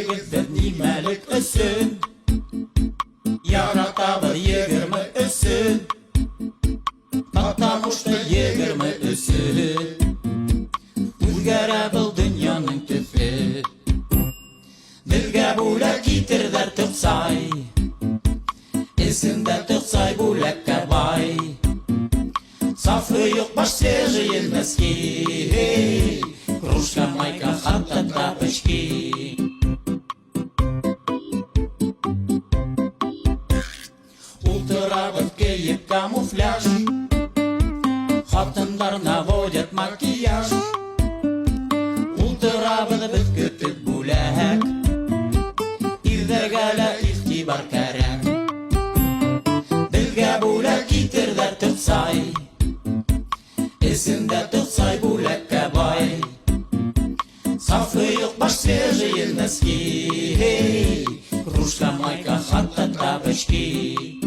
Әйтегеҙ, беҙ нимәлек өсөн яратабыҙ 23-өн? Потому что 23-ө үҙгәрә был донъяның төҫө. Беҙгә бүләк итерҙәр тоҡсай, эсендә тоҡсай бүләккә бай. Сафы юҡ баш, свежие носки, кружка, майка, хатта тапочки. Ултырабыҙ кейеп камуфляж, ҡатындар наводят макияж. Ултырабыҙ беҙ көтөп бүләк, ирҙәргә лә иғтибар кәрәк. Беҙгә бүләк итерҙәр тоҡсай, эсендә тоҡсай бүләккә бай. Сафы юҡ баш, свежие носки, кружка, майка, хатта тапочки.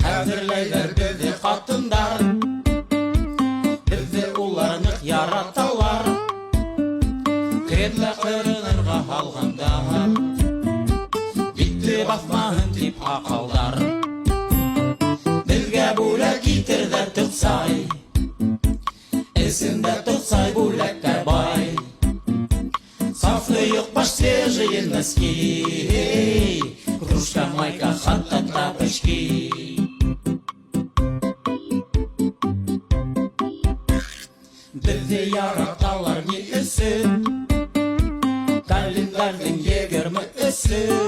Ҡәҙерләйҙәр беҙҙе ҡатындар, беҙҙе улар ныҡ яраталар. Кремлә ҡырынырға һалғанда, битте баҫмаһын тип һаҡалдар. Беҙгә бүләк итерҙәр тоҡсай, эсендә тоҡсай бүләккә бай. Сафы юҡ баш, свежие носки, кружка, майка, хатта тапочки. Беҙҙе яраталар ни өсөн? Календарҙың 23-ө.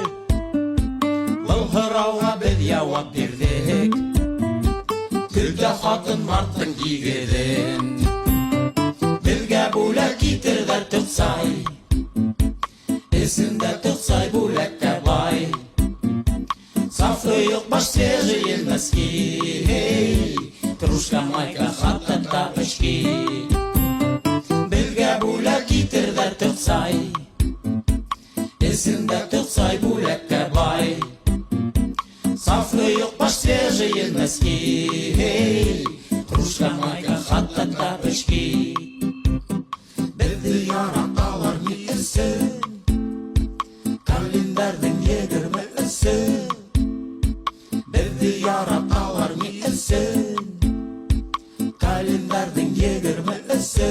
Был һорауға беҙ яуап бирҙек. Көтә ҡатын марттың 8-ен. Беҙгә бүләк итерҙәр тоҡсай, эсендә тоҡсай бүләккә бай. Сафы юҡ баш, свежие носки, кружка, майка, хатта тапочки. Беҙгә бүләк итерҙәр тоҡсай, эсендә тоҡсай бүләккә бай. Сафы юҡ баш, свежие носки, кружка, майка, хатта тапочки. Беҙҙе яраталар ни өсөн? Календарҙың 23-ө. Беҙҙе яраталар ни өсөн? Календарҙың 23-ө.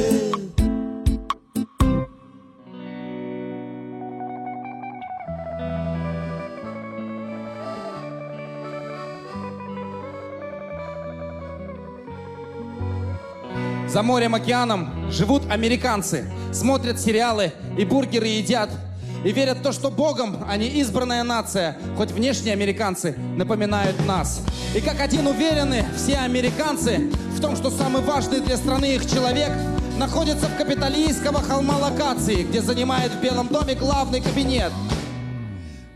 За морем, океаном живут американцы, смотрят сериалы и бургеры едят, и верят в то, что Богом они избранная нация, хоть внешне американцы напоминают нас. И как один уверены все американцы в том, что самый важный для страны их человек находится в Капитолийского холма локации, где занимает в Белом доме главный кабинет.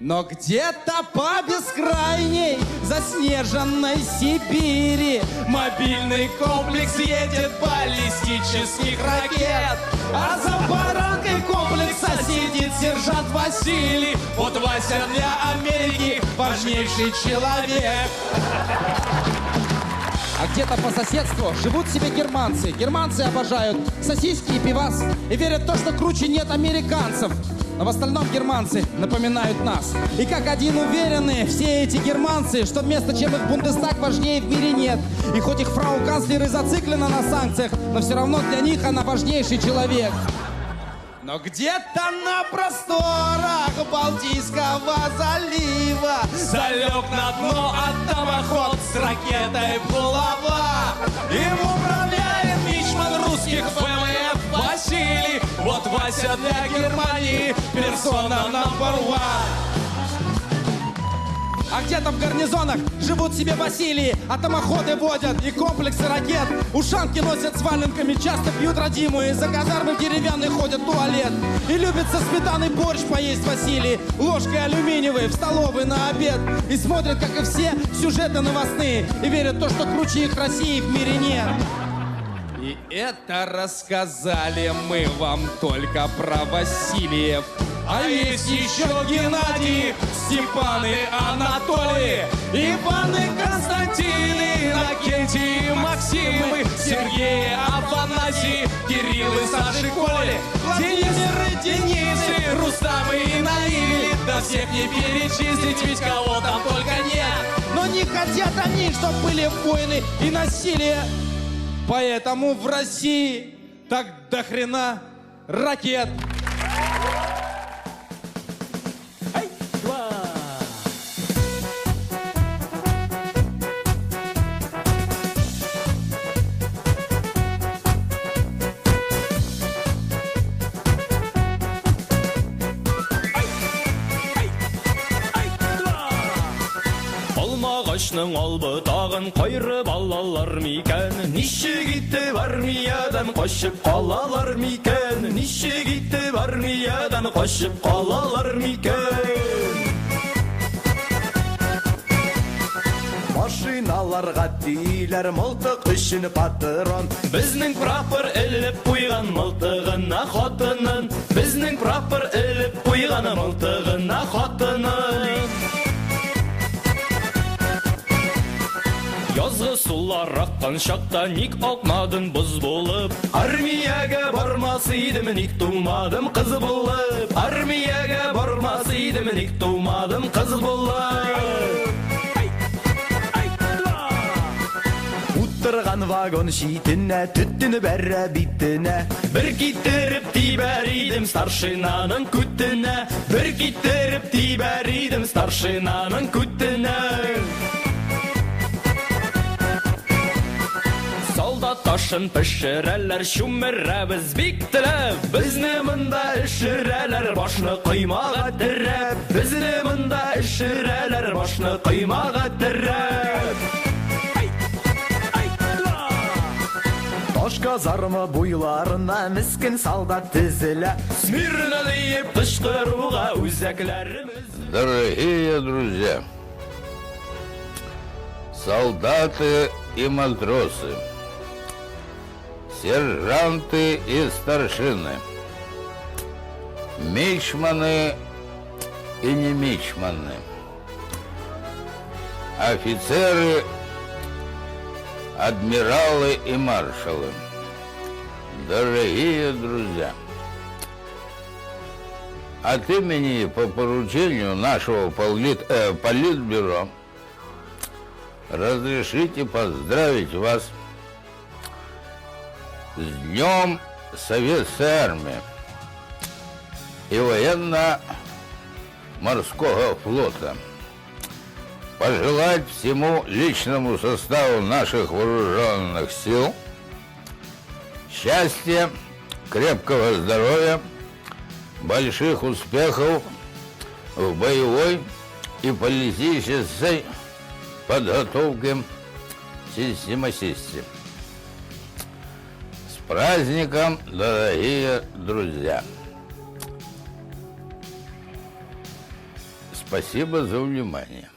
Но где-то по бескрайней заснеженной Сибири мобильный комплекс едет баллистических ракет. А за баранкой комплекса сидит сержант Василий. Вот Вася для Америки важнейший человек. А где-то по соседству живут себе германцы. Германцы обожают сосиски и пивас и верят в то, что круче нет американцев. Но в остальном германцы напоминают нас. И как один уверены все эти германцы, что вместо чем их Бундестаг важнее в мире нет. И хоть их фрау канцлер и зациклена на санкциях, но все равно для них она важнейший человек. Но где-то на просторах Балтийского залива залег на дно атомоход с ракетой «Булава». Им управляет мичман русских ВМФ Василий. Вот Вася для Германии персона number one. А где-то в гарнизонах живут себе Василии, атомоходы водят и комплексы ракет. Ушанки носят с валенками, часто пьют родимую, и за казармы в деревянный ходят в туалет. И любят со сметаной борщ поесть Василий, ложкой алюминиевой в столовой на обед. И смотрят, как и все, сюжеты новостные, и верят в то, что круче их России в мире нет. И это рассказали мы вам только про Васильев. А есть еще Геннадий, Степаны, Анатолий, Иваны, Константины, Иннокентий, Максимы, Сергей, Афанасий, Кирилл. Кириллы, Саши, Коли, Владимиры, Денисы, Рустамы и Наили. Да всех не перечислить, ведь кого там только нет. Но не хотят они, чтоб были войны и насилие. Поэтому в России так до хрена ракет. Алмагачның албытагын кайрып алалар микән? Ничек итеп армиядан качып калалар микән? Ничек итеп армиядан качып калалар микән? Машиналарға тиләр мылтык өчен патрон. Безнең прапор элеп куйган мылтыгына хатынын. Безнең прапор элеп куйган мылтыгына хатынын. Язгы сулар аккан чакта ник акмадың боз булып? Армиягә бармас идем, ник тумадым кыз булып? Армиягә бармас идем, ник тумадым кыз булып? Утырган вагон читенә, төтен бәрә битенә. Бер китереп тибәр идем старшинаның күтенә. Бер китереп тибәр идем старшинаның күтенә. Солдат ташын пешерәләр, чүмерәбез бик теләп. Безне монда эшерәләр, башны коймага терәп. Безне монда эшерәләр, башны коймага терәп. Таш казарма буйларына мискен солдат тезелә. Смирно диеп кычкыруга үзәкләребез. Дорогие друзья, солдаты и матросы, сержанты и старшины, мичманы и не мичманы, офицеры, адмиралы и маршалы, дорогие друзья, от имени по поручению нашего политбюро разрешите поздравить вас с Днем Советской Армии и военно-морского флота. Пожелать всему личному составу наших вооруженных сил счастья, крепкого здоровья, больших успехов в боевой и политической подготовке систематисти. С праздником, дорогие друзья! Спасибо за внимание.